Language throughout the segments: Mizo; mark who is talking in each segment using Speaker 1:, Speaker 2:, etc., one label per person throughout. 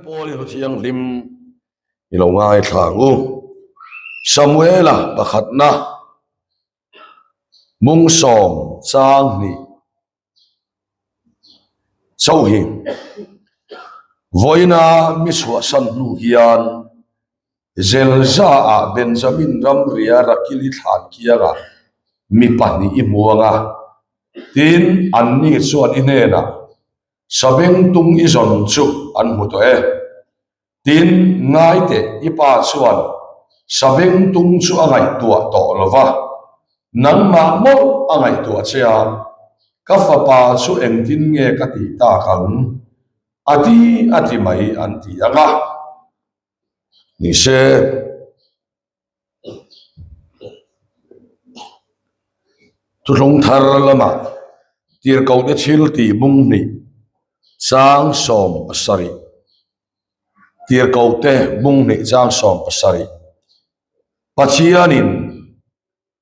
Speaker 1: Pawl i Thianghlim i lo ngaithla ang u. Samuela pakhatna Mungsawm chang hnih chauh hi vawiina mi chhuahsan hnu hian Zelza-ah Benjamin ramria Rakili thlan kiangah mi pahnih i hmu ang a, tin anni chuan i hnenah Sabengtung i zawn chu an hmu tawh e. Tin, ngai teh, i pa chuan Sabengtung chu a ngaihtuah tawh lo va, nangmah mawlh a ngaihtuah che a, ka fapa chu engtin nge ka tih tak ang? A ti a ti mai an ti ang a. Ni se. Thuthlung thar lamah tirhkohte thil tih bung hnih chang 70 Tirhkohte bung hnih chang 70 Pathianin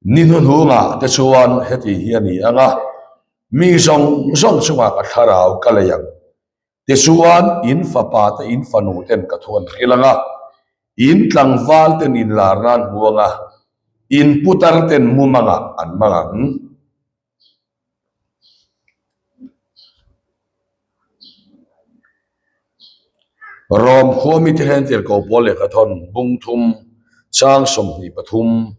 Speaker 1: ni hnuhnungah te chuan heti hi a ni ang a, mi zawng zawng chungah ka thlarau ka lei ang. Tichuan, in fapa te in fanu ten ka thu an hrilh ang a, in tlangval ten in lar nan hmu ang a, in putar ten mumangah an hmang ang. Rom khua mite hian tirhkoh pawl lehkha thawn bung thum chang 23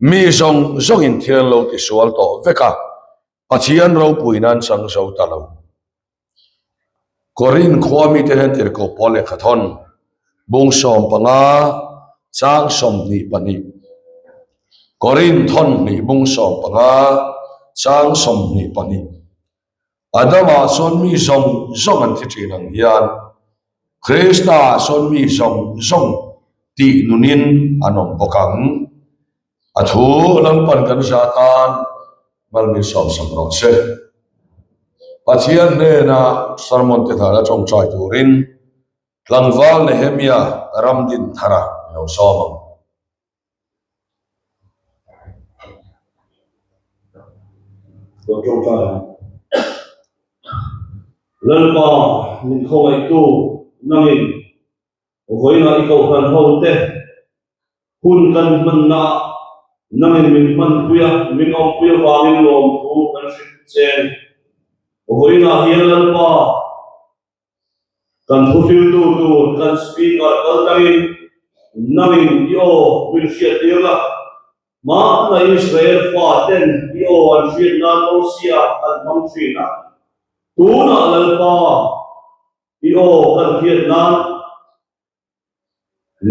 Speaker 1: mi zawng zawngin thil an lo tisual tawh vek a, Pathian ropui nan chang zo ta lo. Korin khua mite hian tirhkoh pawl lehkha thawn bung 15 chang 22 Korin thawn hnih bung 15 chang 22 Adama chuan mi zawng zawng an thi thin ang hian Krista ah chuan mi zawng zawng tih nunin an awm bawk ang. A thu Lalpan kan zah tan mal min sawmsak rawh se. Pathian hnena sermon te thana tawngtai turin tlangval Nehemia ram din thara i lo sawm ang.
Speaker 2: Lo tawngtai ang. Lalpa min khawngaihtu nangin Vawiinah i kohhran ho te hun kan hmanna ah nangin min hmanpui a, min awmpui avangin lawmthu kan hrilh che a ni. Vawiinah hian Lalpa kan thuhriltu tur kan Speaker kal tangin nangin i aw min hriattir la, hmana Israel fa ten i aw an hriat nan Mosia an hmang thin a, tunah Lalpa I aw kan hriat nan,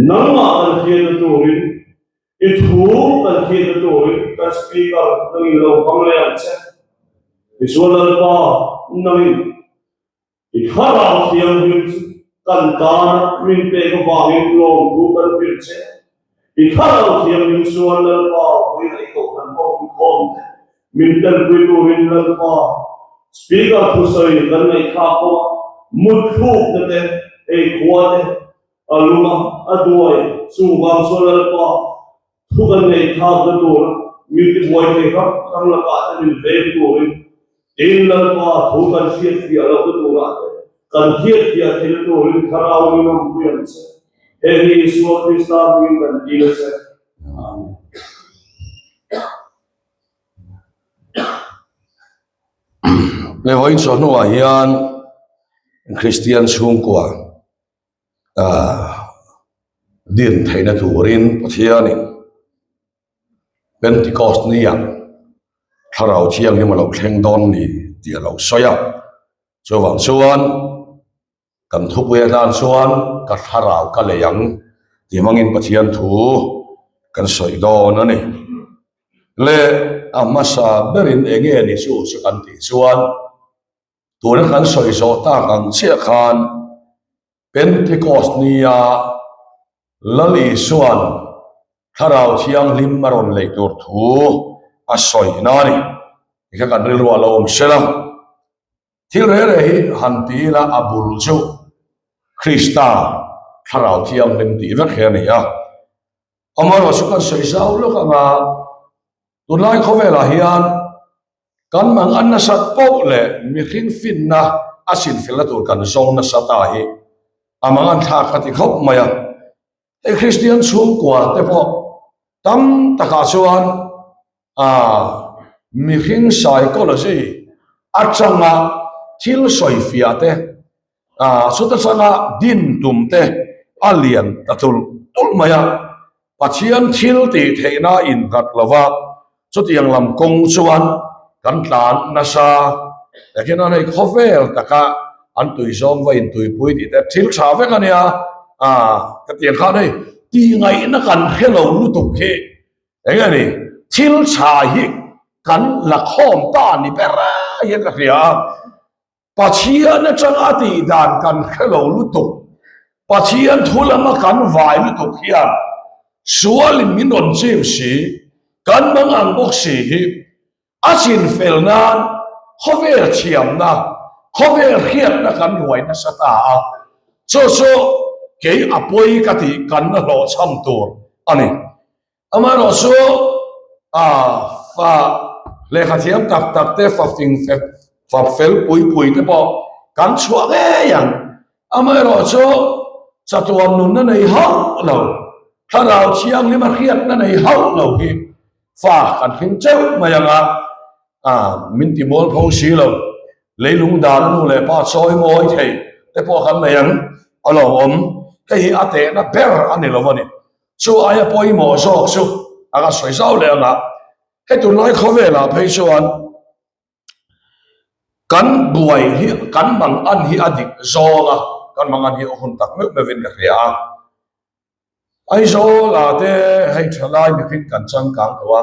Speaker 2: nangmah kan hriatna turin, i thu kan hriatna turin kan speaker nangin lo hmang leh ang che. Tichuan Lalpa, nangin i thlarau thianghlim chu kan tana min pek avangin lawmthu kan hrilh che. I thlarau thianghlim chuan Lalpa vawiin i kohhran ho inkhawm te min telpui turin Lalpa Speaker thusawi kan ngaihthlak pawh a mutthlukna te, eikhua te a lum a, a duai chuvang chuan Lalpa thu kan ngaihthlakna tura min tibuai thei hrang hrang lakah te min veng turin tin Lalpa thu kan hriatfiah lohna turah te kan hriatfiah theihna turin Thlarau min awmpui ang che. He hi Isua Krista hmingin kan dil che. Amen.
Speaker 1: Le vawiin chawh hnuah hian Kristian chhungkua ah din theihna turin Pathianin Pentecost nia thlarau thianghlim a lo thleng dawn ni tih a lo sawi a, chuvang chuan Kan thupui atan chuan ka thlarau ka lei ang tih hmangin Pathian thu kan sawi dawn a ni. Le a hmasa berin eng nge ni chu chu kan tih chuan tuna kan sawi zawh tak ang chiah khan Pentecost nia Lal Isua'n Thlarau Thianghlim a rawn lei tur thu a sawina a ni. Tikha kan rilru a lo awm sel a. Thil reh reh hi han ti ila a bul chu Krista Thlarau Thianghlim tih vek hi a ni a. Amaherawhchu kan sawi zau lawk anga tunlai khawvelah hian kan mang an nasat poh leh mihring finna a sinfelna tur kan zawng nasa ta hi. A mangan thlak ka ti khawp mai a. Hei Kristian chhungkua te pawh tam takah chuan ah mihring psychology atanga thil sawifiah te ah chuta changa din tum te a lian ta tulh tulh mai a. Pathian thil tih theihna innghat lova chutiang lam kawng chuan kan tlan nasa. Takin an hei khawvel taka an tui zawng va intuipui tih te thil tha vek a nia. Ah, ka tiang khan hei tihngaihna kan hre lo lutuk hi eng nge ni thil tha hi kan la khawm ta ni ber hian ka hria a. Pathian atanga tih dan kan hre lo lutuk, Pathian thu lama kan vai lutuk hian sualin min rawn chim si, kan mang ang bawk si hi a chinfel nan khawvel thiamna, khawvel hriatna kan ruai nasa ta a, chu chu kei a pawi ka tih kan la hlawhchham tur a ni. Amaherawh chu a fa lehkha thiam tak tak te, fa fing fek, fa fel pui pui te pawh kan chhuah ngei ang. Amaherawh chu chatuan nunna nei hauh lo, thlarau thianghlim a hriatna nei hauh lo hi fa kan hring teuh mai ang a, a min ti mual pho si lo. Leilung dan a nu leh pa chawi mawi thei te pawh kan nei ang a lawmawm. Hei hi a tehna ber a ni lo a ni. Chu aia pawimawh zawk chu a ka sawi zau leh ang a, he tunlai khawvelah phei chuan kan buai hi kan mang an hi a dik zawng a, kan mang an hi a hun tak meuh meuhin ka hria a. Aizawl ah te hei thalai mihring kan changkang tawh a,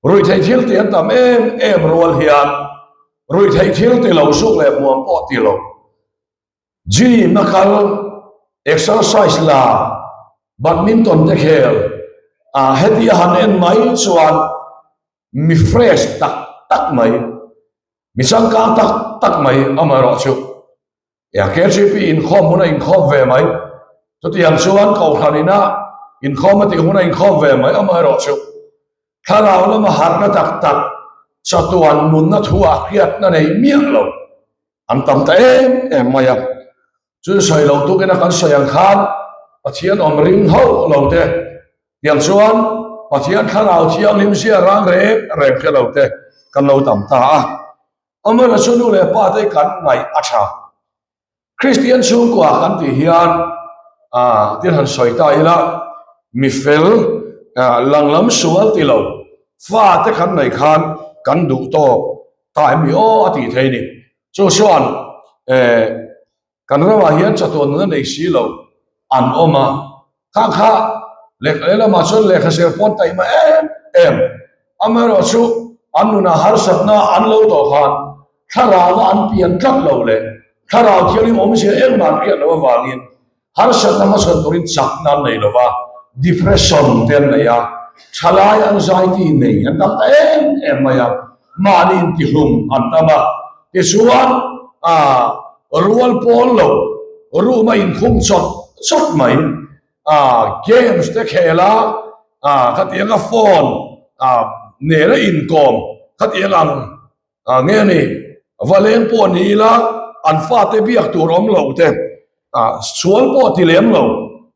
Speaker 1: ruihtheih thil tih an tam em em rual hian ruihtheih thil ti lo zuk leh hmuam pawh ti lo. Gym a kal, exercise la, badminton te khel a heti a han en mai chuan mi fresh tak tak mai, mi changkang tak tak mai amaherawhchu ya KGP inkhawm huna inkhawm ve mai, chutiang chuan Kohhran ina inkhawm a tih huna inkhawm ve mai amaherawhchu thlarau lama harhna tak tak chatuan nunna thu ah hriatna nei miah lo. An tam ta em em mai a, chu sawi lo tukin a kan sawi ang khan Pathian awm ring hauh lo te, tiang chuan Pathian thlarau thianghlim zia rang reng reng hre lo te kan lo tam ta a. Amaherawhchu chu nu leh pa te kan ngaih a tha. Kristian chhungkua kan tih hian thil han sawi ta ila, mi fel langlam sual ti lo fa te kan neih khan kan duh tawk Ta em ni aw a tih thei ni. Chu chuan eh kan ramah hian chatuan nuna nei si lo an awm a, kha kha lehkha lehlamah chuan lehkha zir pawn taima em em. Amaherawh chu an nunah harsatna an lo tawh khan thlarau an pian tlat lo leh thlarau thianghlim awmzia engmah an hriat loh avangin Harsatna hmachhawn turin chakna an nei lo va, depression te an nei a, thalai anxiety nei an tam ta em em mai a, mahni intihlum an tam a, tichuan ah rual pawl lo room a inkhung chawt chawt mai, ah games te khel a, ah khatianga phone ah nena inkawm khatiang ang Ah nge ni, va leng pawh ni ila an fate biak tur awm lo te, ah sual pawh ti lem lo,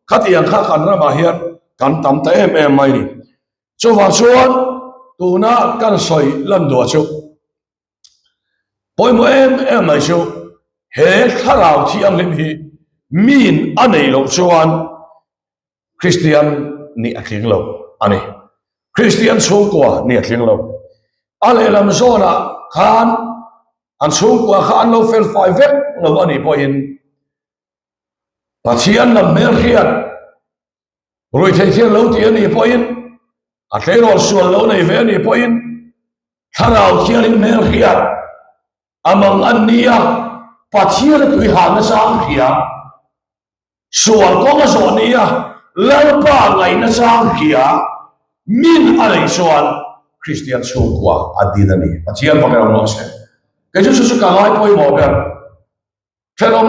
Speaker 1: khatiang kha kan ramah hian kan tam ta em em mai ni. Chuvang chuan tuna kan sawi lan duah chu pawimawh em em mai chu he thlarau thianghlim hi min a neih loh chuan Kristian nih a tling lo a ni. Kristian chhungkua nih a tling lo. A lehlam zawnah khan an chhungkua kha an lo felfai vek lo a nih pawhin Pathian lam hmelhriat ruihtheih thil lo ti a nih pawhin a tleirawl sual lo nei ve a nih pawhin thlarau thianghlim hmelhriat a mang an ni a, Pathian a tuihalna chang hria. Sual kawng a zawh ni a, Lalpa ngaihna chang hria min a neih chuan Kristian chhungkua a din a ni. Pathian fak eng rawh se. Kei chu chu chu ka ngai pawimawh ber. Thenawm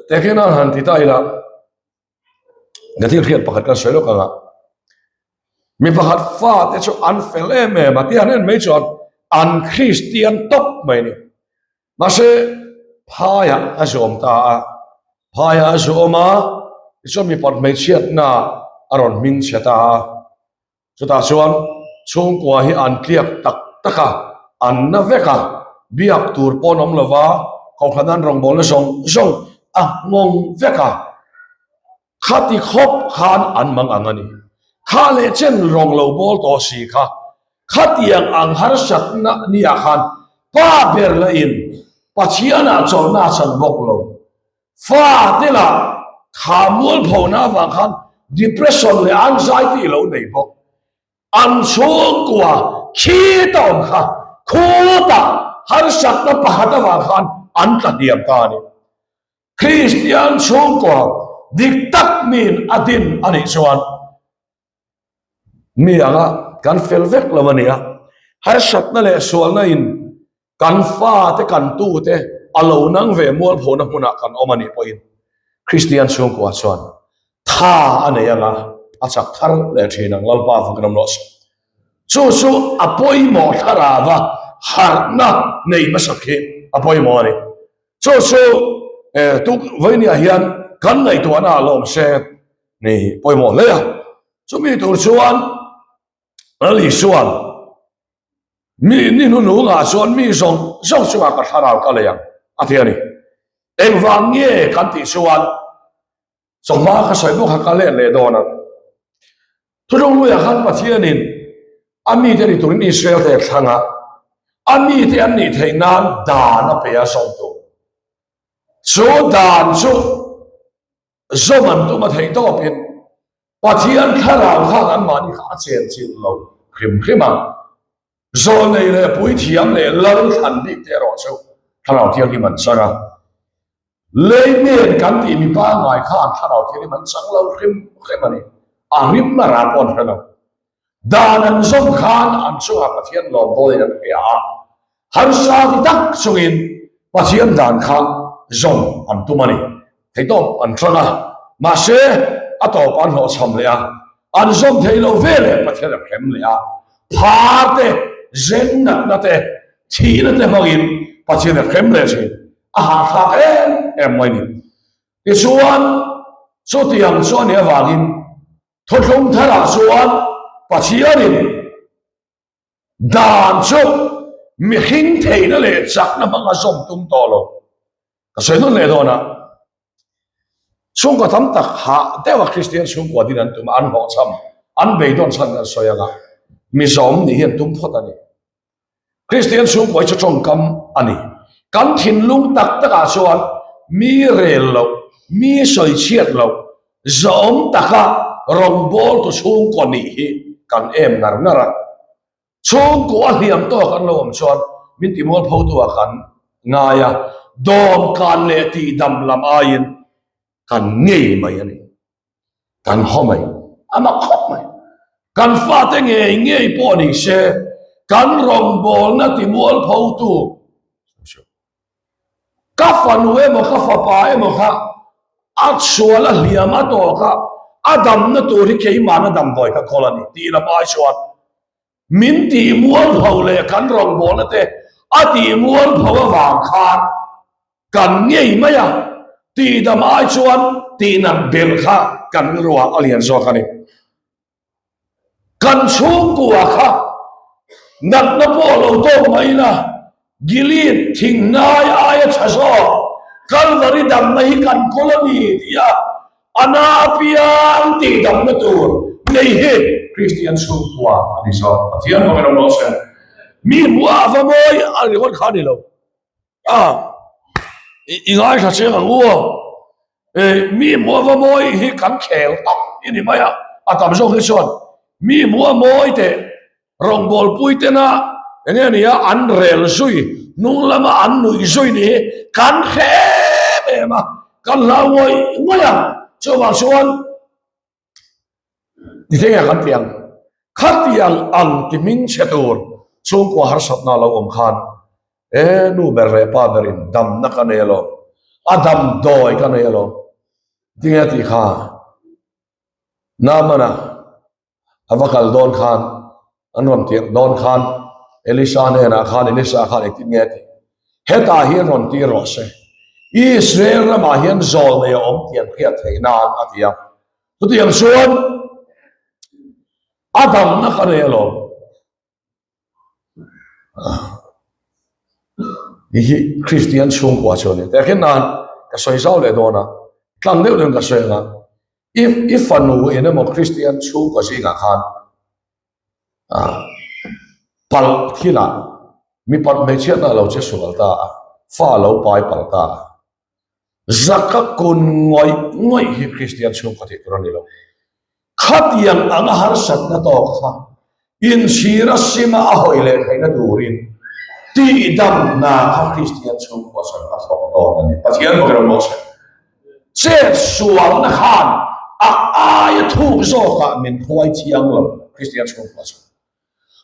Speaker 1: te khian an han ti ta ila, ka thil hriat pakhat kan sawi lawk ang a, mi pakhat fa te chu an fel em em a, ti han en mai chuan an Kristian tawp mai a ni. Mahse, phaiah a zawm ta a. Phaiah a zu awm a, tichuan mipat hmeichhiatna a rawn hming chhe ta a. Chutah chuan chhungkua hi an tliak tak tak a, an na vek a, biak tur pawh an awm lo va, kohhran an rawngbawlna zawng zawng a nghawng vek a. Khati khawp khan an mang ang a ni. Kha leh chen rawng lo bawl tawh si kha, khatiang ang harsatna nia khan pa ber la in Pathianah chawlhna a chan bawk lo. Fa te lah kha mualphona avang khan depression leh anxiety lo nei bawk. An chhungkua khi ta awm kha khutah harsatna pakhat avang khan an tla hniam ta a ni. Kristian chhungkua dik tak min a din a nih chuan mi anga kan fel vek lo a nia. Harsatna leh sualna in kan fate kan tute a lo nang ve mualphona hmunah kan awm a nih pawhin Kristian chhungkua chuan tha a nei anga a chak thar leh thin ang Lalpa vang ram rawh se. Chu chu a pawimawh thlarava harhna nei hmasak hi a pawimawh a ni. Chu chu tuk vawinia hian kan ngaihtuahna ah lawm se ni pawimawh hle a. Chumi tur chuan Lal Isuan mi ni hnunungah chuan mi zawng zawng chungah ka thlarau ka lei ang a ti a ni. Engvang nge kan tih chuan Chawhma ka sawi bawk a ka let leh dawn a. Thuthlung-luiah khan Pathianin a mite ni turin Israel te a thlang a, a mite an nih theih nan dan a pe a zawm tur. Chu dan chu zawm an tum a theih tawpin Pathian thlarau khan anmahni kha a chenchilh lo hrim hrim a. Zawlnei leh puithiam leh lal thlan bik te erawh chu Thlarau Thianghlim an chang a. Lei nen kan tih mi pangngai khan Thlarau Thianghlim an chang lo hrim hrim a ni. A rim a rah pawh an hre lo. Dan an zawm khan an chungah Pathian lawm dawlin an hria a. Harsa ti tak chungin Pathian dan kha zawm an tum a ni. Theihtawp an ṭang a, mahse a tawpah an hlawhchham leh a, an zawm thei lo ve leh Pathian a hrem leh a, phar te, zen natna te, thihna te hmangin Pathian a hrem leh thin, a hahthlak em em mai ni. Tichuan, chutiang chu a nih avangin thuthlung tharah chuan Pathianin Dan chu mihring theihna leh chakna hmanga zawm tum tawh lo. Ka sawi nawn leh dawn a, chhungkaw tam tak hah deuha Kristian chhungkua din an tum a, an hlawhchham, an beidawn chhan kan sawi anga mizawm nih hi an tum phawt a ni. Kristian chhungkua hi chu tawngkam a ni. Kan thinlung tak takah chuan mi rel loh, mi sawi chhiat loh, Zawm taka rawngbawltu chhungkaw nih hi kan em ngar ngar a, chhungkaw a hliam tawk an lo awm chuan min ti mualphotu ah kan ngai a, dawmkan leh tihdam lam aiin kan ngei mai a ni, kan haw mai, a mak khawp mai. Kan fate ngei ngei pawh ni se kan rawngbawlna ti mualphotu Ka fanu emaw ka fapa emaw kha a chhual a hliam a tawk a, a damna tur hi keimahna damdawi ka kawl a ni tih lam ai chuan min tih mualpho leh kan rawngbawlna te a tih mualpho avang khan kan ngei mai a, tihdam ai chuan tihnat belh kha kan rilruah a lian zawk a ni. Kan chhungkua kha natna pawh lo tawk mai ila, Gilead thinghnai aia tha zawk Kalvari damna hi kan kawl a ni tia a na apiang tih damna tur nei hi Kristian chhungkua a ni zawk. Pathian hmangin awm rawh se. Mi hmuh a va mawi a ringawt kha a ni lo. A i ngaithla chiang ang u aw. Mi hmuh ava mawi hi kan khel tam i ni mai a, a tam zawk hi chuan mi hmuh a mawi teh rawngbawlpui tena eng nge nia an rel zui hnung lama an nuih zui ni hi kan hre em em a, kan hlau ngawih ngawih a, chuvang chuan Tithengah kan ti ang, khatiang ang ti hming chhe tur chhungkua harsatna lo awm khan e nu ber leh pa berin damna ka nei alawm, a damdawi ka nei alawm tinge tih kha Naamana a va kal dawn khan an rawn tirh dawn khan Elisa hnenah khan Elisa khan engtin nge a tih? Hetah hian rawn tir rawh se. Israel ramah hian zawl nei a awm tih an hriat theih nan a ti a. Chutiang chuan a damna ka nei alawm. Ni hi Kristian chhungkua chu a ni. Tehkhin nan ka sawi zau leh dawn a, tlang deuh deuhin ka sawi ang a, i i fanu in emaw Kristian chhungkua zingah khan palh thilah mipat hmeichhiatna a lo che sual ta a, fa a lo pai palh ta a. Zaka kun ngawih ngawih hi Kristian chhungkaw tih tur a ni lo. Khatiang anga harsatna tawk kha inchhira sima a hawi leh theihna turin tihdamna kha Kristian chhungkua chuan a thawk dawn a ni. Pathian bawk emaw se chet sualna khan a aia thuk zawkah min hruai chiang lo Kristian chhungkua chuan.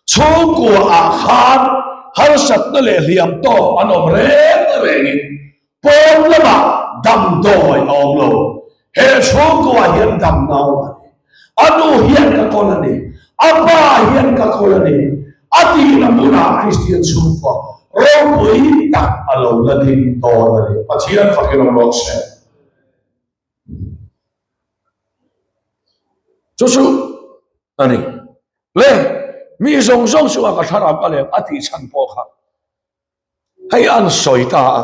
Speaker 1: Chhungkua ah khan harsatna leh hliam tawk an awm reng rengin pawn lamah damdawi a awm lo. He chhungkua hian damna a awm a ni. A nu hian ka kawl a ni. A pa hian ka kawl a ni. A tihna hmunah Kristian chhungkua ropui tak a lo la ding dawn a ni. Pathian fakin awm rawh se. Chu chu a ni. Le, mi zawng zawng chungah ka thlarau ka lem a tih chhan pawh kha hei an sawi ta a.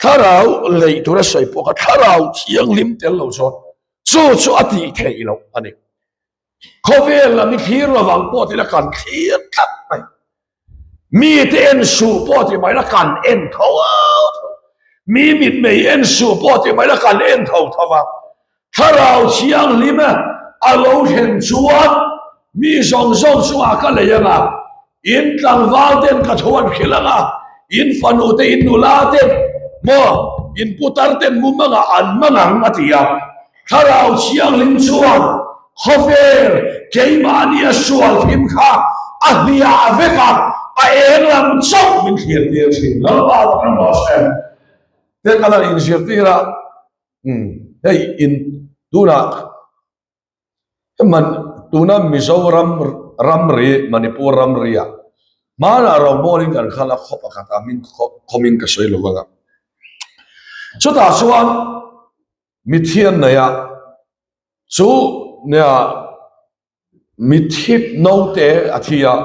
Speaker 1: Thlarau lei tura sawi pawh kha thlarau thianghlim tel lo chuan chu chu a tih theih loh a ni. Khawvel lam i thlir lovang pawh tila kan thlir tlat mai. Mite en suh pawh ti mai la kan en tho tho. Mi mitmei en suh pawh ti mai la kan en tho tho va. Thlarau Thianghlim a lo thlen chuan mi zawng zawng chungah ka lei ang a, in tlangval ten ka tho an hrilh ang a, in fanu te, in nula ten maw, in putar ten mumangah an mang ang a ti a. Thlarau Thianghlim chuan khawvel keimahni a sual thim kha a hliah vek a, a eng lam chauh min thlir tir thin. Lalpa bawk ram rawh se. Te kan han inzirtir a, hei in tunah man tuna Mizoram ramri Manipur ramri ah hmanah rawngbawlin kan kal a khaw pakhat ah min khawmin ka sawi lo vang a. Chutah chuan Mithian nei a, chu nia mithip naute a thi a,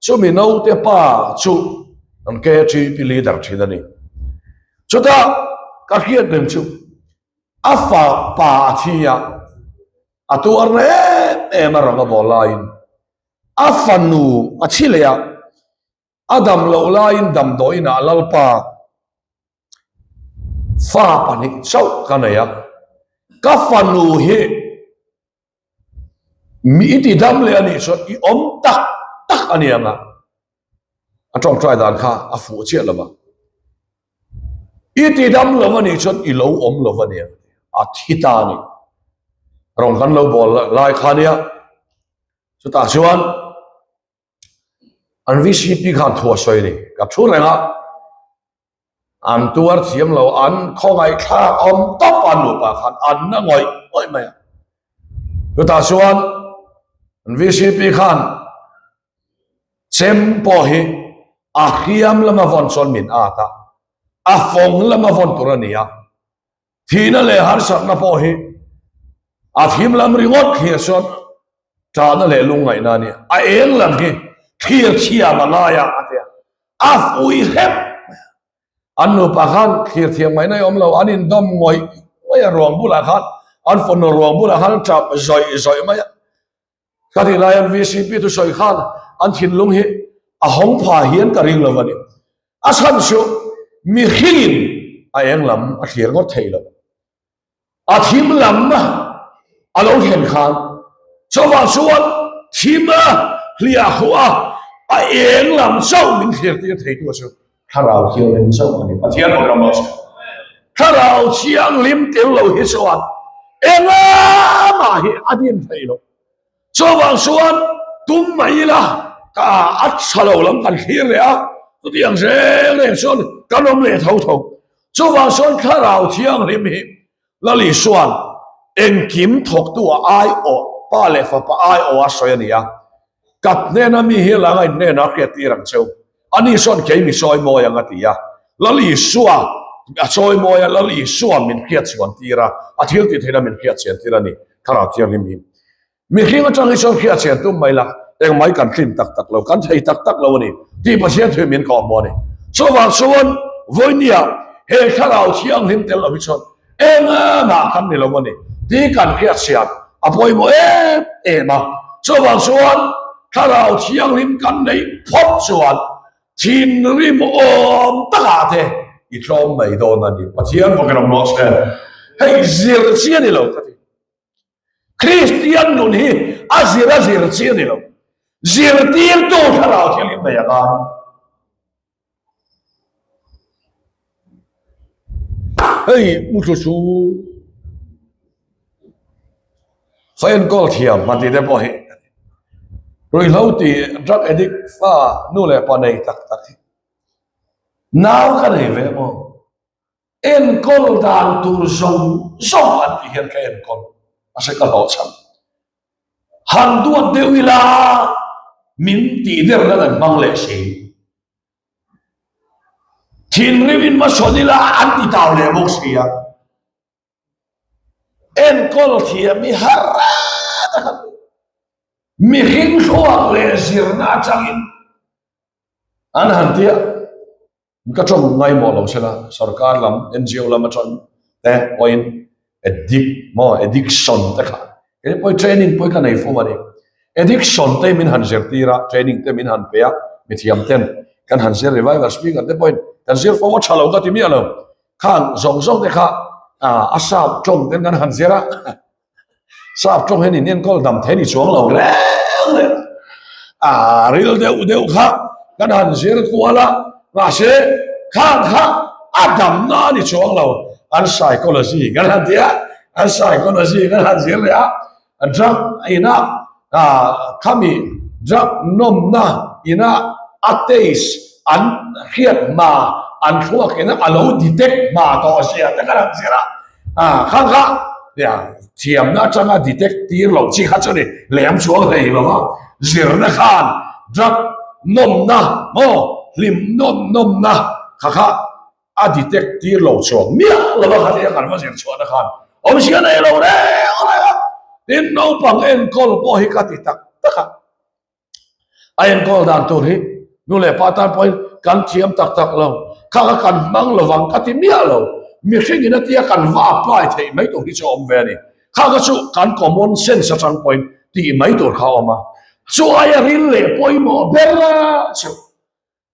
Speaker 1: chumi naute pa chu an KHP leader thin a ni. Chutah ka hriat reng chu a fa pa a thi a, a tuar na em em a rang a bawl laiin a fanu a thi leh a, A dam loh laiin damdawiinah Lalpa fa pahnih chauh ka nei a, ka fanu hi mi i ti dam leh a nih chuan i awm tak tak a ni ang a, a tawngtai dan kha a fuh chiah lo va, i ti dam lo a nih chuan i lo awm lo a ni ang a thi ta a ni. Rawng kan lo bawl lai kha nia, chutah chuan. An VCP khan thu a sawi a ni. Ka thu reng a, an tuar thiam lo, an khawngaih thlak awm tawp a nupa khan an na ngawih ngawih mai a. Chutah chuan an VCP khan chem pawh hi a hriam lama vawn chuan min at a, a fawng lama vawn tur a ni a. Thihna leh harsatna pawh hi a thim lam ringawt thlir chuan ṭahna leh lungngaihna a ni. A eng lam hi thlir thiam a ngai a, a ti a. A fui hrep mai a. An nupa khan thlir thiam ngaihna i awm lo, an indawm ngawih ngawih a, ruang bulah khan, an fanu ruang bulah khan an ṭap zawih zawih mai a. Ka tih lai an VCP thusawi khan an thinlung hi a hawng pha hian ka ring lo a ni. A chhan chu mihringin a eng lam a thlir ngawt thei lo. A thim lam a lo thlen khan chuvang chuan thim a hliah khuh a, a eng lam chauh min thlir tir thei tu chu Thlarau Thianghlim chauh a ni. Pathian bawk ram rawh se. Thlarau Thianghlim tel lo hi chuan engah hi a din thei lo. Chuvang chuan tum mai ila ka a tha lo lam kan thlir leh a, chutiang reng reng chuan kan awm leh tho tho. Chuvang chuan Thlarau Thianghlim hi Lal Isua'n engkim thawktu a aiawh, Pa leh Fapa aiawh a sawi a ni a. Ka hnena mi hi la ngain hnenah hriat tir ang cheu. Ani chuan kei mi sawi mawi ang a ti a. Lal Isua. a chawimawi a, Lal Isua'n min hriat chhuan tir a, a thil tih theihna min hriat chian tir a ni, Thlarau Thianghlim hi. Mihring atang hi chuan hriat chian tum mai la, engmai kan tlin tak tak lo, kan thei tak tak lo a ni tih Pathian thu min kawh hmu a ni. Chuvang chuan vawinia he Thlarau Thianghlim tel lo hi chuan engmah kan ni lo a ni tih kan hriat chian a pawimawh em em a. Chuvang chuan Thlarau Thianghlim kan neih phawt chuan thinrim awm takah te i tlawm mai dawn a ni. Pathian bawkin awm rawh se. Hei zir chi a ni lo ka ti. Kristian nun hi a zir a zir chi a ni lo. Zirtirtu thlarau thianghlim nei a ngai. Hei mu thu chu fa enkawl thiam han tih te pawh hi ruihhlo tih drug addict fa nu leh pa nei tak tak hi nau ka nei ve maw? Enkawl dan tur zawng zawng an tih hian ka enkawl mahse ka hlawhchham. Han duat deuh ila min tih der nan an hmang leh si. Thinrim in hmasawn ila an ti tau leh bawk si a. Enkawl thiam hi har rat a han ni. Mihring thluak leh zirna atangin an han ti a. Ka tawng ngaimawh lo sela, sorkar lam, NGO lam atang te pawhin addict maw addiction te kha kei pawh training pawh ka nei fo a ni. Addiction te min han zirtir a, training te min han pe a, mithiam ten kan han zir revival speaker te pawhin kan zir fo a tha lo ka ti miah lo. Khang zawng zawng te kha a sap tawng ten kan han zir a. Sap tawng hian in enkawl dam thei ni chuang lo reng reng a ril deuh deuh kha kan han zir kual a mahse khang kha a damna a ni chuang lo an psychology kan han ti a an psychology kan han zir leh a drug ina khami drug nawmna ina a taste an hriat hma an thluak ina a lo detect hma tawh zia te kan han zir a. A kha kha ya thiamna atanga detect tir loh chi kha chu ni lem chuang hlei lo va zirna khan drug nawmna maw hlim nawm nawmna kha kha a detect tir lo chuang miah lo va kha tia kan va zir chhuahna khan awmzia nei lo reng reng a tin naupang enkawl pawh hi ka ti tak tak a. A enkawl dan tur hi nu leh pa tan pawhin kan thiam tak tak lo, kha kha kan hmang lovang ka ti miah lo, mihring in a tia kan va apply theih mai tur hi chu a awm ve a ni, kha kha chu kan common sense atang pawhin tih mai tur kha a awm a, chu aia ril leh pawimawh ber chu.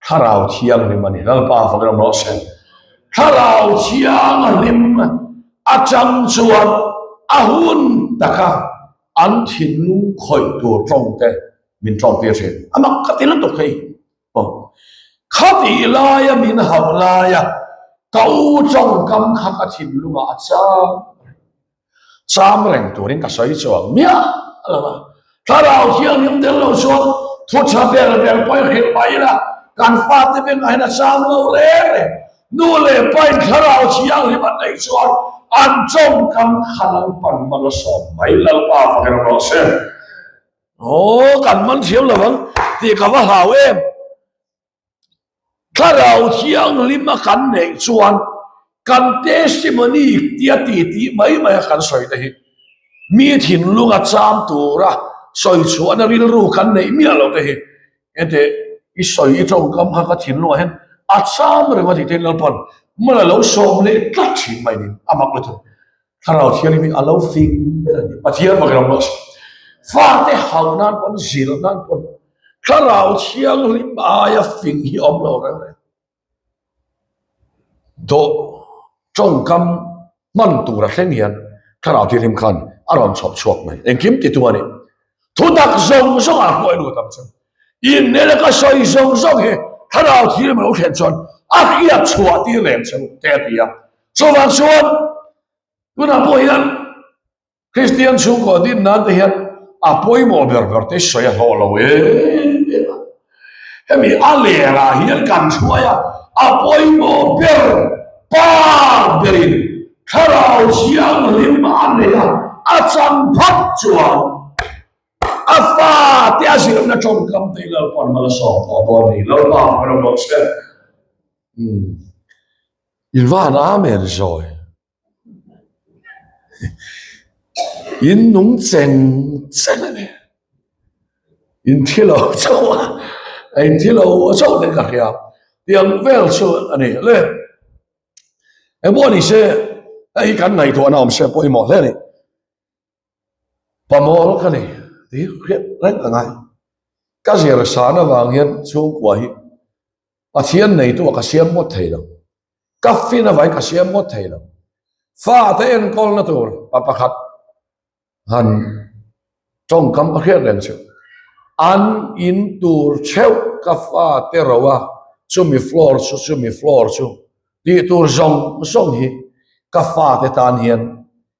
Speaker 1: Thlarau Thianghlim a ni. Lalpa fak ram rawh se. Thlarau Thianghlim atang chuan a hun taka an thinlung khawih tur tawng te min tawng tir thin. A mak ka ti lutuk hei pawh. Khatih laia min hauh laia ka u tawngkam kha ka thinlungah a chang reng. Cham reng turin ka sawi chuang miah lo a, Thlarau Thianghlim tel lo chuan thu tha ber ber pawhin hrilh mai ila, kan fate bengah hian a cham lo reng reng. Nu leh pain Thlarau Thianghlim an neih chuan an tawngkam kha Lalpan man a sawm mai. Lalpa fak ram rawh se. Aw, kan man thiam lo ang tih ka va hlau em. Thlarau Thianghlim a kan neih chuan kan testimony tia ti tih mai mai a kan sawi te hi mi thinlung a cham tura sawi chhuahna rilru kan neih miah lo te hi hete i sawi i tawngkam kha ka thinlungah hian a cham reng a tih te Lalpan mal a lo sawm leh tlat thin mai ni a mak lutuk. Thlarau Thianghlim hi a lo fing ber a ni. Pathian bak ram rawh se. Fate hau nan pawn zilh nan pawn Thlarau Thianghlim aia fing hi awm lo reng reng. Dawh tawngkam hman tur a thleng hian Thlarau Thianghlim khan a rawn chhawp chhuak mai. Engkim titu a ni. Thutak zawng zawng ah hruai lut ang chu. Innel ka sawi zawng zawng hi Thlarau Thianghlim a lo thlen chuan a hriat chhuah tir lem che u te a ti a. Chuvang chuan tunah pawh hian Kristian chhungkaw din nan te hian a pawimawh ber ber te sawi a hlawh lo em em a. Hemi a lerah hian kan hruai a, a pawimawh ber pa berin Thlarau Thianghlim a nei a, a chang phawt chuan a fate a zirna tawngkam te Lalpan mal a sawm tawh dawn a ni. Lalpa fak ram rawh se. In van amen zawi. In nung cheng cheng a ni. In thi lo chauh a, in thi lo chauh nen ka hria. Tiang vel chu a ni le. Engpawh ni se, hei hi kan ngaihtuahna awm se pawimawh hle a ni. Pamawl ka ni tih hi hriat reng a ngai. Ka zir san avang hian chhungkua hi Pathian neitu a ka siam ngawt thei lo. Ka fin avangin ka siam ngawt thei lo. Fate enkawlna tur pa pakhat han tawngkam ka hriat reng chu. An in tur theuh ka fate ro a, chumi floor chu chumi floor chu tih tur zawng zawng hi ka fate tan hian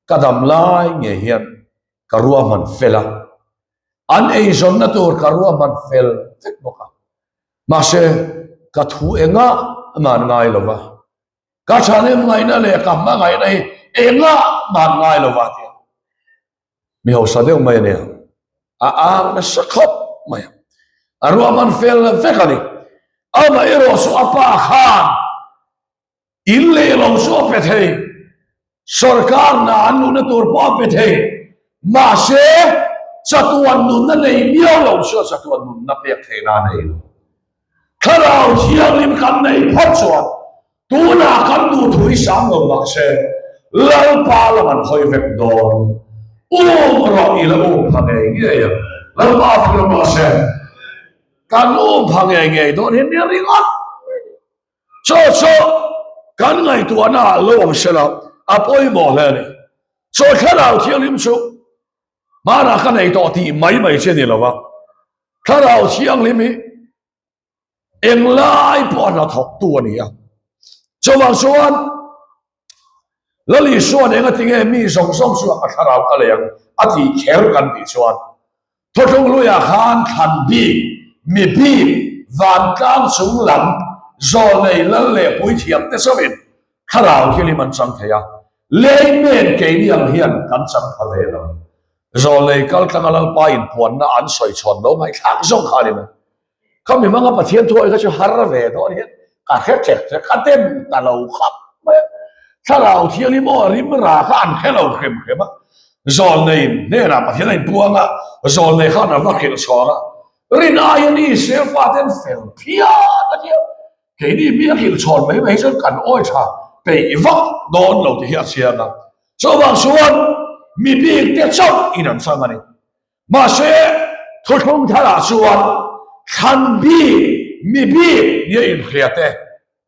Speaker 1: ka dam lai ngei hian ka ruahman fel a. An eizawnna tur ka ruahman fel vek bawk a. Mahse, ka thu engah man ngai lo va, ka thahnem ngaihna leh ka hmangaihna hi engah man ngai lo va tia mi hausa deuh mai a nia. A ang nasa khawp mai a, a ruahman fel vek a ni. Amaherawh chu a pa khan In leh lo chu a pe thei, sorkar hna an luhna tur pawh a pe thei, mahse chatuan nunna nei miau lo chu a chatuan nunna pek theihna a nei lo. Thlarau Thianghlim kan nei phawt chuan tunah kan duhthu hi sang lo mahse Lalpa lam an hawi vek dawn. Um rawh ila um pha ngei ngei ang. Lalpa fak rawh mahse kan um pha ngei ngei dawn hi nia ringawt. Chaw chu kan ngaihtuahna ah lo awm se la, a pawimawh hle a ni. Chaw thlarau thianghlim chu hmanah ka nei tawh tih mai mai chi a ni lo va, thlarau thianghlim hi englai pawh a hnathawktu a ni a. Chuvang chuan Lali Isua'n engati nge mi zawng zawng chu a thlarau ka lei ang a tih kher kan tih chuan Thawtlung hluiah khan thlan bik, mi bik, vantlang chung lam zawlnei lal leh puithiam te chauhin thlarau thianghlim an chang thei a, layman keini ang hian kan chang pha ve lo. Zawlnei kaltlanga Lalpa inpuanna an sawi chhawn lo ngaihthlak zawng kha a ni mai. Kha mi hmanga Pathian thu awi kha chu har ve dawn hian ka hre ṭek ṭek a dem ta lo khawp mai a. Thlarau Thianghlim aw rim ra kha an hre lo hrem hrem a. Zawlnei hnenah Pathian a inpuang a, zawlnei khan a va hrilh chhawng a. Rin aiin Israel fate an fel phian a nia. Keini mi a hrilh chhawn mai mai hi chuan kan awi ṭha peih vak dawn lo tih hi a chiang a. Chuvang chuan mi bikte chauh in an chang a ni. Mahse, thuthlung tharah chuan thlan bik, mi bik nia inhriate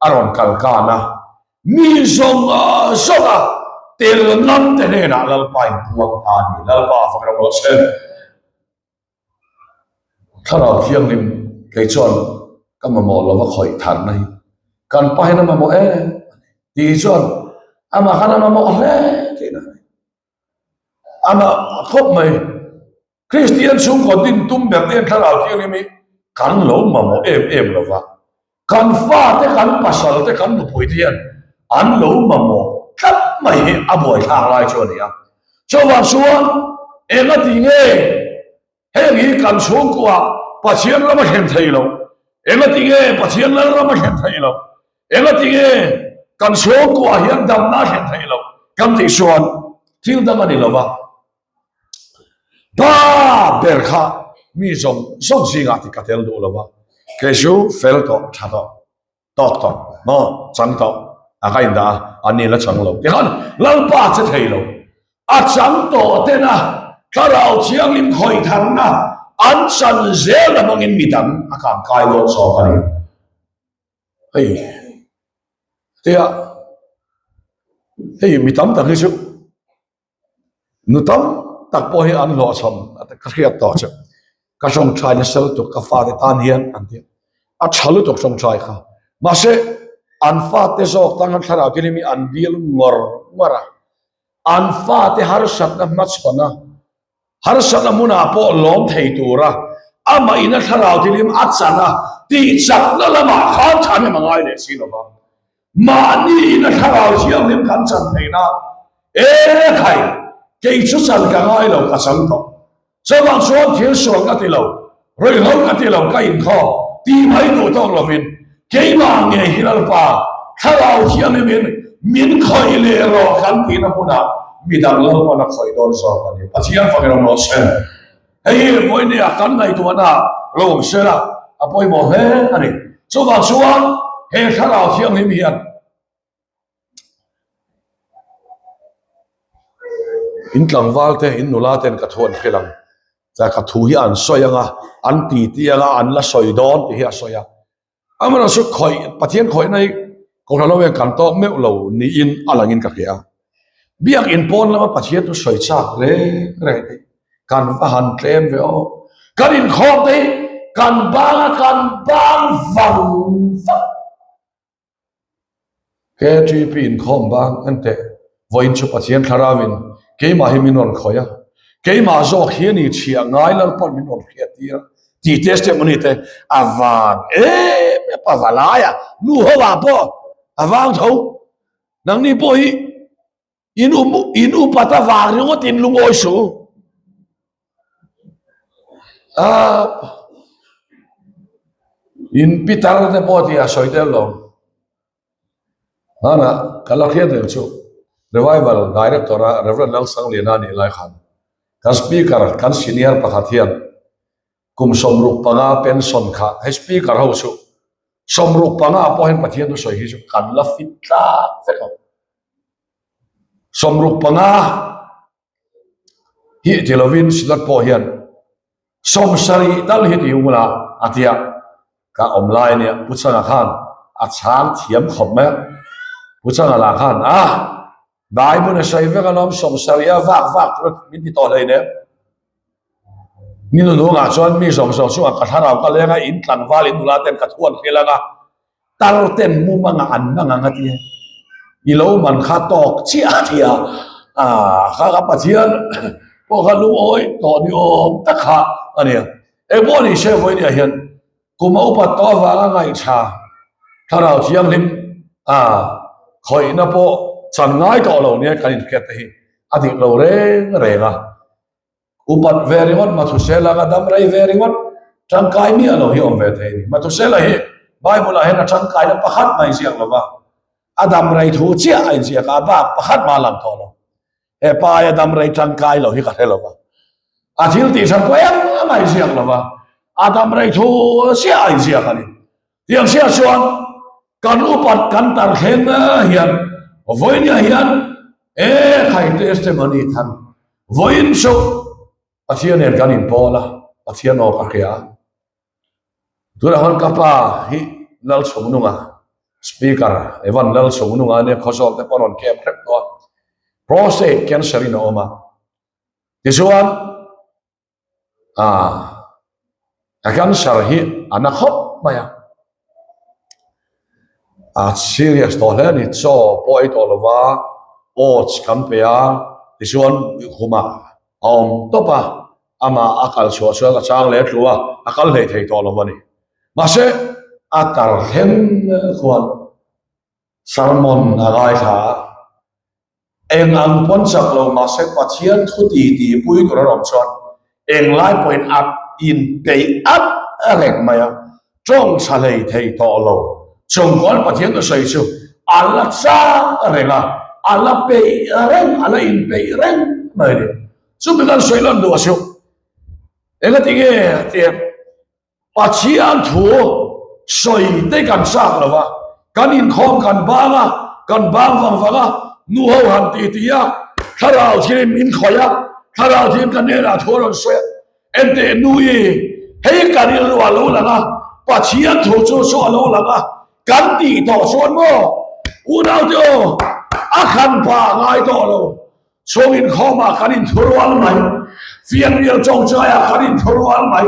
Speaker 1: a rawn kal kan a, mi zawng zawnga tel ngamte hnenah Lalpa inpuang ta a ni. Lalpa a fak ram rawh se. Thlarau Thianghlim kei chuan ka mamawh lova khawih tharna hi kan pa hian a mamawh em a ni tih chuan amah khan a mamawh hle tihna a ni. Amah khawp mai. Kristian chhungkaw din tum ber te hian thlarau thianghlim hi kan lo mamawh em em lo va, kan fate, kan pasal te, kan nupui te hian an lo mamawh tlat mai hi a buaithlak lai chu a ni a. Chuvang chuan engati nge Heng hi kan chhungkua Pathian ram a thlen thei lo. Engati nge Pathian lal ram a thlen thei lo? Engati nge kan chhungkua hian damna a thlen thei lo? Kan tih chuan thil dang a ni lo va. Pa ber kha mi zawng zawng zingah ti ka tel duh lo va. Kei chu fel tawh, tha tawh. Tawk tawh maw chang tawh a ka indah a, an ni la chang lo tikhan Lalpa che thei lo a chang tawh tena Thlarau Thianghlim khawih tharna an chan zel a hmangin midang a kang kai dawn zawk a ni. Hei tia hei mi tam tak hi chu Nu tam tak pawh hi an hlawhchham ka hriat tawh che. Ka tawngtai nasa lutuk ka fate tan hian an ti a. A tha lutuk tawngtai kha. Mahse an fate zawk tan khan thlarau te hi an dil ngawr ngawr a. An fate harsatna hmachhawn a, harsatna hmunah pawh lawm thei tura amah ina thlarau te hi a chan a, tihchakna lamah khan thanem a ngai leh si lo va. Mahni in a thlarau thianghlim kan chan theih na e khai kei chu chan ka ngai lo ka chang tawh. Chuvang chuan thil sual ka ti lo, ruihhlo ka ti lo ka inkhawm ti mai duh tawk lovin keimah ngei hi Lalpa. Thlarau Thianghlimin min khawih leh rawh kan tihna hmunah midang Lalpan a khawih dawn zawk a ni. Pathian fakin awm rawh se. Hei hi vawinia kan ngaihtuahna lo awm se la, a pawimawh hle a ni. Chuvang chuan he Thlarau Thianghlim hian In tlangval te, in nula ten ka thu an hrilh ang. Chuan ka thu hi an sawi ang a, an titi ang a, an la sawi dawn tih hi a sawi a. Amaherawhchu khawih, Pathian khawihna hi Kohhran ho hian kan tawk meuh lo niin a langin ka hria. Biakin pawn lama Pathian chu sawi chak reng reng te hi kan va han tlem ve aw. Kan inkhawm te hi kan bang a, kan bang vang vang. KTP inkhawm bang en teh, vawiin chu Pathian thlarauin keimah hi min rawn khawih a, keimah zawk hi a ni chhiah ngai Lalpan min rawn hriat tir a tih testimony te a vang em em a, va lai a, nu ho ah pawh a vang tho, nangni pawh hi in um in upat a vang ringawt in lungawi suh a in pitar te pawh tih a sawi tel lo hmanah ka la hriat reng chu revival director a Reverend Lalsangliana nih lai khan kan speaker kan senior pakhat hian kum 65 pension kha hei speaker ho chu 65 pawh hian Pathian thusawi hi chu kan la fit tlak vek ang. 65 hi ti lovin Synod pawh hian 70 tal hi ti ula a tia ka awm lai ania Pu Changa khan a chhang thiam khawp mai a Pu Changa lah khan a Bible a sawi vek alawm 70 a vak vak tur min ti tawh hleinem ni nunungah chuan mi zawng zawng chungah ka thlarau ka leng a in tlangval in nula ten ka thu an hrilh ang a Tar ten mum anga an hmang ang a ti. I lo man kha tawk chiah a ti a, ah kha ka Pathian pawh kha lungawi tawh ni awm tak kha a ni a. Engpawh ni se vawinia hian kum a upat tawh avanga ngaihṭha Thlarau Thianghlim ah khawihna pawh chan ngai tawh lo nia kan inhriat te hi a dik lo reng reng a. Upat ve ringawt Mathusela anga dam rei ve ringawt tangkai miah lo hi awm ve thei a ni. Mathusela hi Bible ah hian a tangkaina pakhat mah a inziak lo va, a dam rei thu chiah a inziak a, a bak pakhat mah a lang tawh lo. He pa aia dam rei tangkai lo hi ka hre lo va, a thil tih hran pawh engmah a inziak lo va, a dam rei thu chiah a inziak a ni. Tiang chiah chuan kan upat kan tar thleng hian vawinia hian e khai testimony than vawiin chu Pathian nen kan inpawl a, Pathian aw ka hria a. Tunah khan ka pa hi Lalchungnunga Speaker Evan Lalchungnunga nia Khawzawl te pawh a rawn camp hrep tawh a, prostate cancer in a awm a. Tichuan Ah, a cancer hi a na khawp mai a. A serious tawh hle a ni, chaw pawh ei tawh lova oats kan pe a, tichuan khumah a awm tawp a, amah a kal chhuah chuan a chang leh tlu a, a kal hlei thei tawh lo a ni. Mahse, a tar thleng khuan sermon a ngaithla a. Eng ang pawn chak lo mahse Pathian thu ti ti pui tur a awm chuan englai pawhin a inpeih at reng mai a, tawng tha hlei thei tawh lo chung khuan Pathian thu sawi chu a la chak reng a, a la peih reng, a la inpeih reng mai a ni. Chumi kan sawi lan duh a chu engatinge tia Pathian thu sawi te kan chak lo va, kan inkhawm kan bang a, kan bang vang vang a, nu ho han ti ti a, thlarau thirin min khawih a, thlarau thirin ka hnenah thu a rawn sawi a, enteh nu i, hei ka rilru a lo lang a, Pathian thu chu chu a lo lang a, kan tih tawh chuan maw unaute aw, a khan pa ngai tawh lo. Chhung inkhawmah kan inthurual mai, fianrial chawngchaiah kan inthurual mai,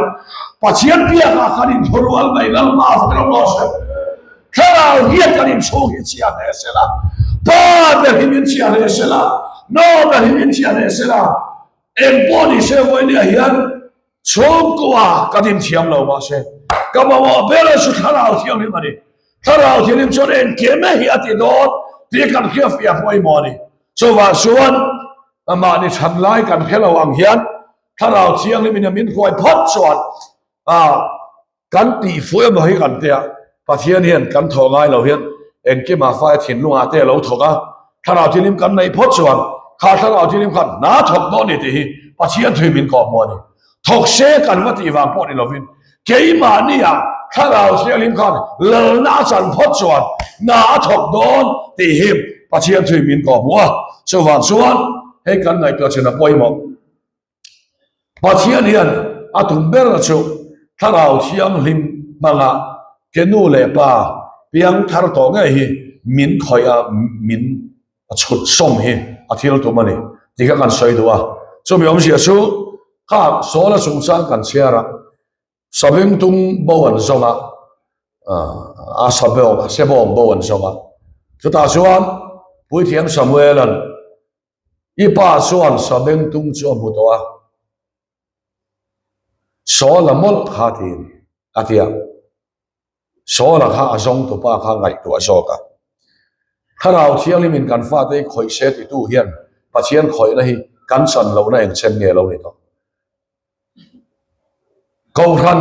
Speaker 1: Pathian biakah kan inthurual mai, Lalpa fak rawh rawh se. Thlarau hian kan inchhung hi chhia hle se la, Pa ber hi min chhia hle se la, No ber hi min chhia hle se la, eng pawh ni se vawinia hian chhungkua kan inthiam lo mahse ka mamawh ber chu Thlarau Thianghlim a ni. Thlarau Thianghlim chuan engkim hi a ti dawn tih kan hriatfiah pawimawh a ni. Chuvah chuan mahni chhan lai kan hre lo ang hian Thlarau Thianghlim in a min hruai phawt chuan kan tih fuh emaw hi kan tia Pathian hian kan thawh ngai lo hian Engkimah fai thinlungah te a lo thawk a, Thlarau Thianghlim kan neih phawt chuan kha Thlarau Thianghlim khan hna thawk dawn ni tih hi Pathian thui min kawh hmu a ni. Thawk se kan va tih vang pawh ni lovin keimahniah Thlarau Thianghlim khan lalna a chan phawt chuan hna a thawk dawn tih hi Pathian thui min kawh hmu a. Chuvang chuan hei kan ngaihtuah chin a pawimawh. Pathian hian a tum ber chu Thlarau Thianghlim hmanga ke nu leh pa piang thar tawh ngei hi min khawih a, min chhut sawm hi a thil tum a ni tih kha kan sawi duh a. Chumi awmzia chu kha Saula chungchang kan chhiar a, Sabengtung bo an zawng a, a sabawng, sebawng bo an zawng a. Chutah chuan Puithiam Samuela'n I pa chuan sabengtung chu a hmu tawh a, Saula mawlh kha tiin a ti a. Saula kha a zawng tupa kha ngaihtuah zawk a. Thlarau Thianghlimin kan fate hi khawih se titu hian Pathian khawihna hi kan chan lohna eng chen nge lo ni tawh. Kohhran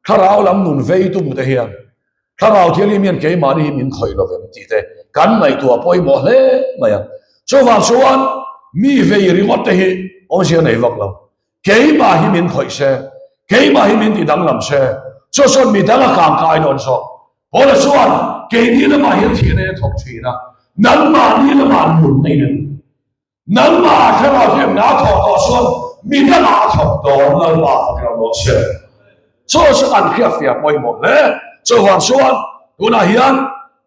Speaker 1: thlarau lam nun vei tum te hian Thlarau Thianghlim hian keimahni hi min khawih lovem tih te kan ngaihtuah pawimawh hle mai a. Chuvang chuan mi vei ringawt te hi awmzia nei vak lo. Keimah hi min khawih se, keimah hi min ti danglam se, chu chuan mi dang a kangkai dawn zawk. Paula chuan keini lamah hian thihna hi a thawk thin a, nangmahni lamah nun na in a ni. Nangmah thlarau hian na thawk tawh chuan mi dangah a thawk dawn Lalpa fak lo rawh se. Chu chu kan hriatfiah pawimawh hle. Chuvang chuan tunah hian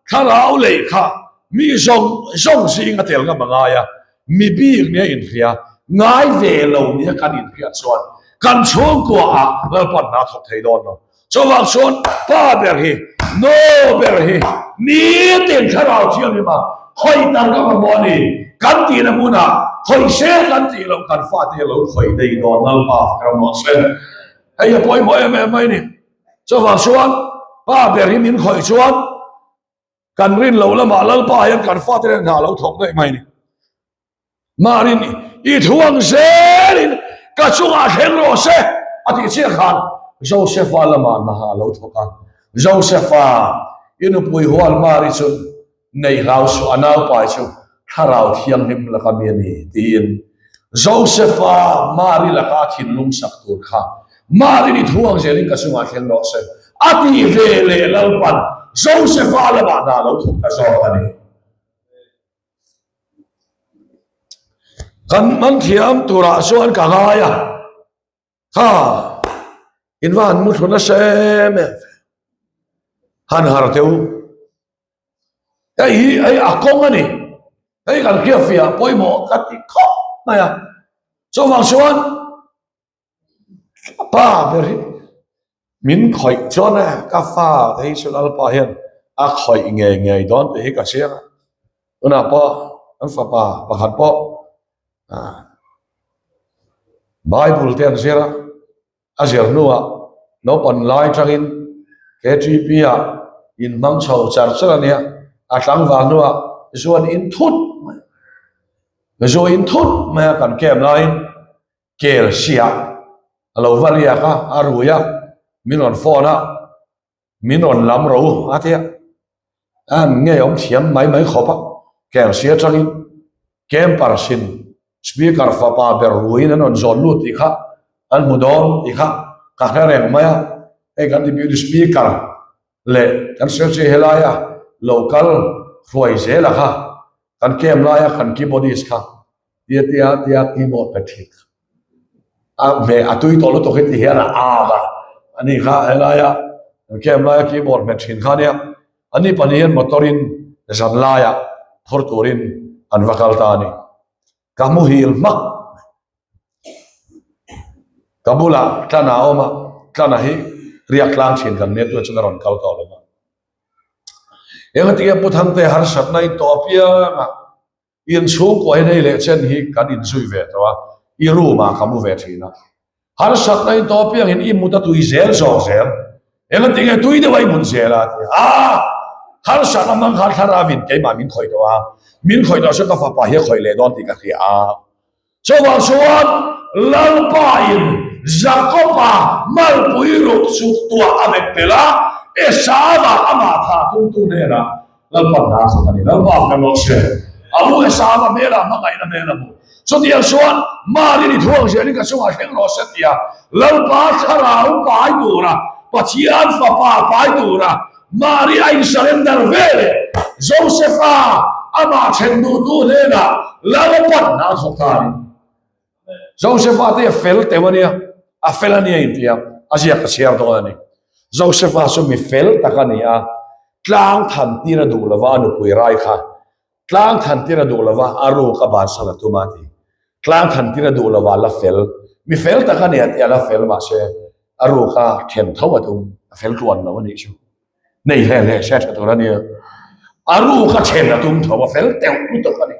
Speaker 1: thlarau lehkha mi zawng zawng zing a tel ngam a ngai a, mi bik nia inhria ngai ve lo nia kan inhriat chuan kan chhungkua ah Lalpa'n hna thawk thei dawn lo. Chuvang chuan pa ber hi, nu ber hi nitin thlarau thianghlim a khawih tar ka mamawh a ni. Kan tihna hmunah khawih se kan tih loh kan fate lo khawih daih dawn Lalpa fak ram rawh se. Hei a pawimawh em em mai ni. Chuvang chuan pa ber hi min khawih chuan Kan rin lo lamah Lalpa hian kan fate nen hna lo thawk daih mai ni. Marin i thu ang zelin ka chungah thleng rawh se a tih chiah khan Josefa lamah hna a lo thawk a. Josefa i nupui hual Mari chu nei hlau suh a naupai chu Thlarau Thianghlim laka mi a ni tiin Josefa Mari laka a thinlung sak tur kha Mari ni thu ang zelin ka chungah thleng rawh se a ti ve leh Lalpan Josefa lamah hna lo thawk ta zawk a ni. Kan hmang thiam turah chuan ka ngai a, kha in va han mu thlu nasa em em ve, han har teh u. Hei hi hei a kawng a ni, hei kan hriatfiah pawimawh ka ti khawp mai a, chuvang chuan A pa ber hi min khawih chuan e ka fa te hi chu Lalpa hian a khawih ngei ngei dawn tih hi ka chiang a, tunah pawh kan fapa pakhat pawh ah Bible te an zir a, a zir hnuah naupang lai tangin KTP ah inhmang chho char char a nia, a tlangval hnuah zuan in thut mai, zu in thut mai a kan camp laiin. Kel hriah a lo va riak a, a rui a, min rawn phone a, min rawn lam ro u a ti a, a han ngei awm thiam mai mai khawp a, kel hri atangin camper sin speaker fapa ber ruiin an rawn zawn lut tih kha an hmu dawn tih kha ka hre reng mai a, hei kan deputy speaker leh kan secretary helaia lo kal hruai zela kha kan camp laia kan keyboardist kha tia tia tia keyboard pe thin kha a hmeh a tui tawh lutuk hi ti hian a ag a ani kha helaia kan camp laia keyboard hmet thin kha ania ani pahnih hian motor in zan laiah phur turin an va kal ta a ni ka muhil hmak ka bulah tlana a awm a tlana hi riak tlang thin kan nia tunah chuan a rawn kal tawh lo va engati nge Pu Thangte harsatna in tawh apiang a In chhungkua hian hei leh chen hi kan inzui ve tawh a, i room ah ka mu ve thin a. Harsatna in tawh apiang in i mut a tui zel zawk zel. Engati nge tui deuh a i mut zel a ti a. Harsatna hmang khan thlarau in keimah min khawih tawh a, min khawih tawh chuan ka fapa hi a khawih leh dawn tih ka hria a. Chuvang chuan Lalpa in Jakob-a malpui ruk chu tuah a bet pel a, Esau-a amah thah tumtu hnenah. Lalpa hna thawk a ni. Lalpa kan rawh se. A u Esau a hmelah hmangaihna hmel a hmu. Chutiang chuan Mari ni thuang zelin ka chungah thleng rawh se tia Lalpa thlarau pai tura Pathian fapa pai tura Mari a in surrender ve leh Josefa amah then duhtu hnenah Lalpa hna thawk ta a ni. Josefa te a fel teuh a nia, a fel a nia intia a ziak ka chhiar dawn a ni. Josefa chu mi fel tak a ni a, tlang than tir a duh lova a nupui rai kha tlang than tir a duh lova a ruk a bansan a tum a ti. Tlang than tir a duh lova la fel, mi fel tak a ni a ti a la fel mahse a ruk a then tho a tum, a fel tluan lo a nih chu. Nei hle hle hriat tha tur a nia, a ruk a then a tum tho a fel teuh lutuk a ni.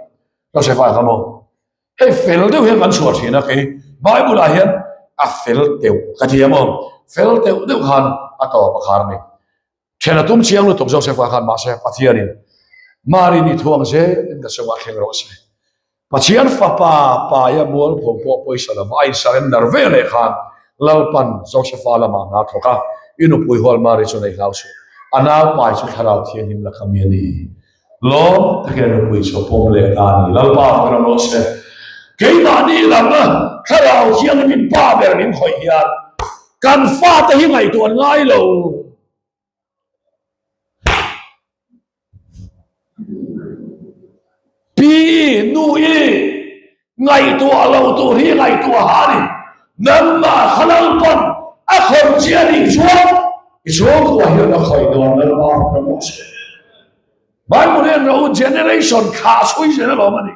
Speaker 1: Josefa kha maw? Hei fel deuh hian kan chhuah thin a, kei Bible ah hian a fel teuh ka ti ang aw, fel teuh deuh khan a tawp a khar a ni. Then a tum chiang lutuk Joseph-a khan mahse Pathianin Mari ni thuang zelin ka chungah thleng rawh se. Pathian fapa paia mualpho pawh pawisa lova a in surrender ve leh khan Lalpan Joseph-a lamah hna thawk a, i nupui hual Mari chu nei hlau suh, a nau pai chu Thlarau Thianghlim laka mi a ni. Lawm takin a nupui chu a pawm leh ta a ni. Lalpa ka ram rawh se. Keimahni lam Thlarau Thianghlim Pa ber min khawih hian kan fate hi ngaihtuah ngai lo. Pi nu i Ngaihtuah lo tur hi ngaihtuah ha a ni. Nangmah kha Lalpan a khawih che a nih chuan i chhungkua hian a khawih dawn Lalpa fak ram rawh se. Bible hian ro generation thlah chhui zel alawm a ni.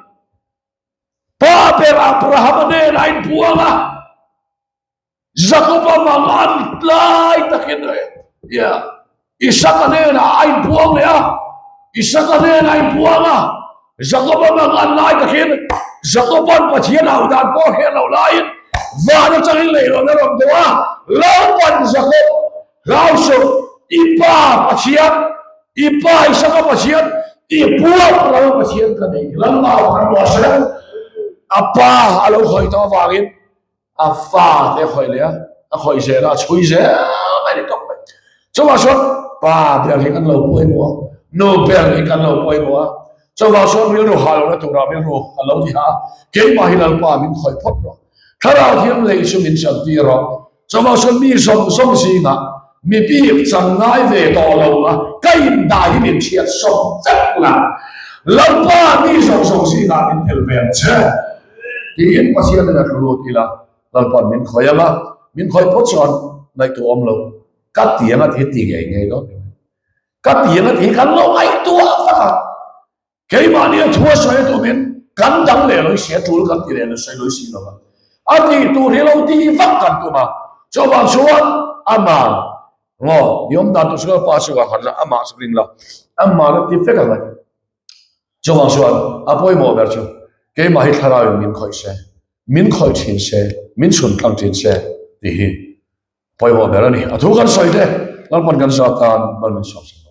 Speaker 1: Pa ber Abrahama nen a inpuang a. Jakoba mang an tlai takin yeah, Isaka hnenah a inpuang leh a, Isaka hnenah a inpuang a, Jakoba mang an lai takin Jakoban Pathian au dan pawh a hriat loh laiin van atangin leihlawn a rawn dawh a, Lalpan Jakob, hlau suh, i pa Pathian, i pa Isaka Pathian, i pu Abrahama Pathian ka ni, Lalpa a pa a lo khawih tawh avangin A fa te a khawih leh a, a khawih zel a, a chhui zel mai ni tawp mai. Chuvang chuan pa ber hi kan lo pawimawh a, nu ber hi kan lo pawimawh a. Chuvang chuan rilru hah lohna turah rilru kan lo ti hah a, keimah hi Lalpa min khawih phawt rawh. Thlarau thiam lei chu min chan tir rawh. Chuvang chuan mi zawng zawng zingah mi bik chang ngai ve tawh lo a, ka indah hi min hriat sawm vek la. Lalpa mi zawng zawng zingah min tel ve ang che. Tiin Pathian in a tlu lut ila, Lalpa'n min khawih ang a, min khawih phawt chuan ngaihtuah awm lo. Ka ti ang a ti hi ti ngei ngei dawn ni mai. Ka ti ang a ti hi kan lo ngaihtuah vak a, keimahni a thu a sawi a tumin kan dang leh lo i si a, tul kan ti leh lo sawi lo i si lo va. A tih tur hi lo ti vak kan tum a, chuvang chuan amah ngaw i awm dan tur chu Lalpa chu a han la, amah chu ring la, amah la ti vek ang a ti. Chuvang chuan a pawimawh ber chu keimah hi thlarauin min khawih se, min khawih thin se, min chhun tlang thin se tih hi pawimawh ber a ni. A thu kan sawi te Lalpan kan zat tan mal min sawm sak.